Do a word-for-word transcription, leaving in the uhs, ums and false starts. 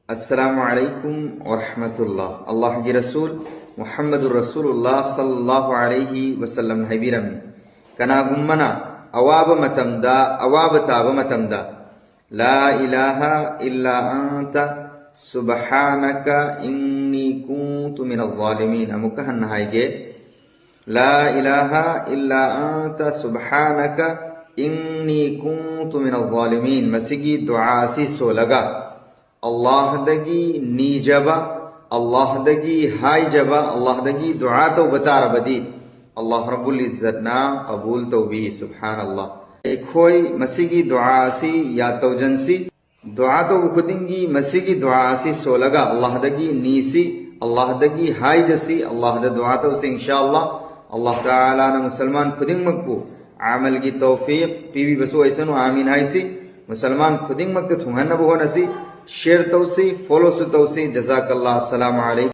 ꯑꯁꯂꯥꯃꯨ ꯑꯂꯥꯏꯀꯨꯝ ꯋꯔꯍꯃꯇꯨꯜꯂꯥ꯫ ꯑꯜꯂꯥꯍꯒꯤ ꯔꯁꯨꯜ ꯃꯨꯍꯝꯃꯗꯨꯔ ꯔꯁꯨꯜꯂꯥ ꯁꯜꯂꯥꯍꯨ ꯑꯂꯥꯏꯍꯤ ꯋꯁꯜꯂꯝꯅ ꯍꯥꯏꯕꯤꯔꯝꯃꯤ, ꯀꯅꯥꯒꯨꯝꯕꯅ ꯑꯋꯥꯕ ꯃꯇꯝꯗ, ꯑꯋꯥꯕ ꯇꯥꯕ ꯃꯇꯝꯗ, ꯂꯥ ꯏꯂꯥꯍ ꯏꯜꯂꯥ ꯑꯟꯇ ꯁꯨꯕꯍꯥꯅꯀ ꯏꯟꯅꯤ ꯀꯨꯟꯇꯨ ꯃꯤꯅ ꯖꯥꯂꯤꯃꯤꯟ꯫ ꯑꯃꯨꯛꯀ ꯍꯟꯅ ꯍꯥꯏꯒꯦ, ꯂꯥ ꯏꯂꯥꯍ ꯏꯜꯂꯥ ꯑꯟꯇ ꯁꯨꯕꯍꯥꯅꯀ ꯏꯟꯅꯤ ꯀꯨꯟꯇꯨ ꯃꯤꯅ ꯖꯥꯂꯤꯃꯤꯟ꯫ ꯃꯁꯤꯒꯤ ꯗꯨꯋꯥ ꯑꯁꯤ ꯁꯣꯜꯂꯒ ꯑꯜꯂꯥꯍꯗꯒꯤ ꯅꯤꯖꯕ, ꯑꯜꯂꯥꯍꯗꯒꯤ ꯍꯥꯏꯖꯕ, ꯑꯜꯂꯥꯍꯗꯒꯤ ꯗꯨꯋꯥ ꯇꯧꯕ ꯇꯥꯔꯕꯗꯤ, ꯑꯜꯂꯥꯍ ꯔꯕꯨꯜ ꯏꯖꯠꯅ ꯀꯕꯨꯜ ꯇꯧꯕꯤ꯫ ꯁꯨꯕꯍꯥꯅꯜꯂꯥꯍ꯫ ꯑꯩꯈꯣꯏ ꯃꯁꯤꯒꯤ ꯗꯨꯋꯥ ꯑꯁꯤ ꯌꯥꯗ ꯇꯧꯖꯟꯁꯤ꯫ ꯗꯨꯋꯥ ꯇꯧꯕ ꯈꯨꯗꯤꯡꯒꯤ ꯃꯁꯤꯒꯤ ꯗꯨꯋꯥ ꯑꯁꯤ ꯁꯣꯜꯂꯒ ꯑꯜꯂꯥꯍꯗꯒꯤ ꯅꯤꯁꯤ, ꯑꯜꯂꯥꯍꯗꯒꯤ ꯍꯥꯏꯖꯁꯤ, ꯑꯜꯂꯥꯍꯗ ꯗꯨꯋꯥ ꯇꯧꯁꯤ꯫ ꯏꯟꯁꯥ ꯑꯜꯂꯥꯍ, ꯑꯜꯂꯥꯍ ꯇꯥꯂꯥꯅ ꯃꯨꯁꯜꯃꯥꯟ ꯈꯨꯗꯤꯡꯃꯛꯄꯨ ꯑꯃꯜꯒꯤ ꯇꯧꯐꯤꯛ ꯄꯤꯕꯤꯕꯁꯨ ꯑꯣꯏꯁꯅꯨ꯫ ꯑꯃꯤꯟ ꯍꯥꯏꯁꯤ꯫ ꯃꯨꯁꯜꯃꯥꯟ ꯈꯨꯗꯤꯡꯃꯛꯇ ꯊꯨꯡꯍꯟꯅꯕ ꯍꯣꯠꯅꯁꯤ꯫ ꯁꯤꯌꯔ ꯇꯧꯁꯤ, ꯐꯣꯂꯣꯁꯨ ꯇꯧꯁꯤ꯫ ꯖꯖꯥꯀꯜꯂꯥꯍ꯫ ꯑꯁꯂꯥꯃꯨ ꯑꯂꯥꯏꯀꯨꯝ꯫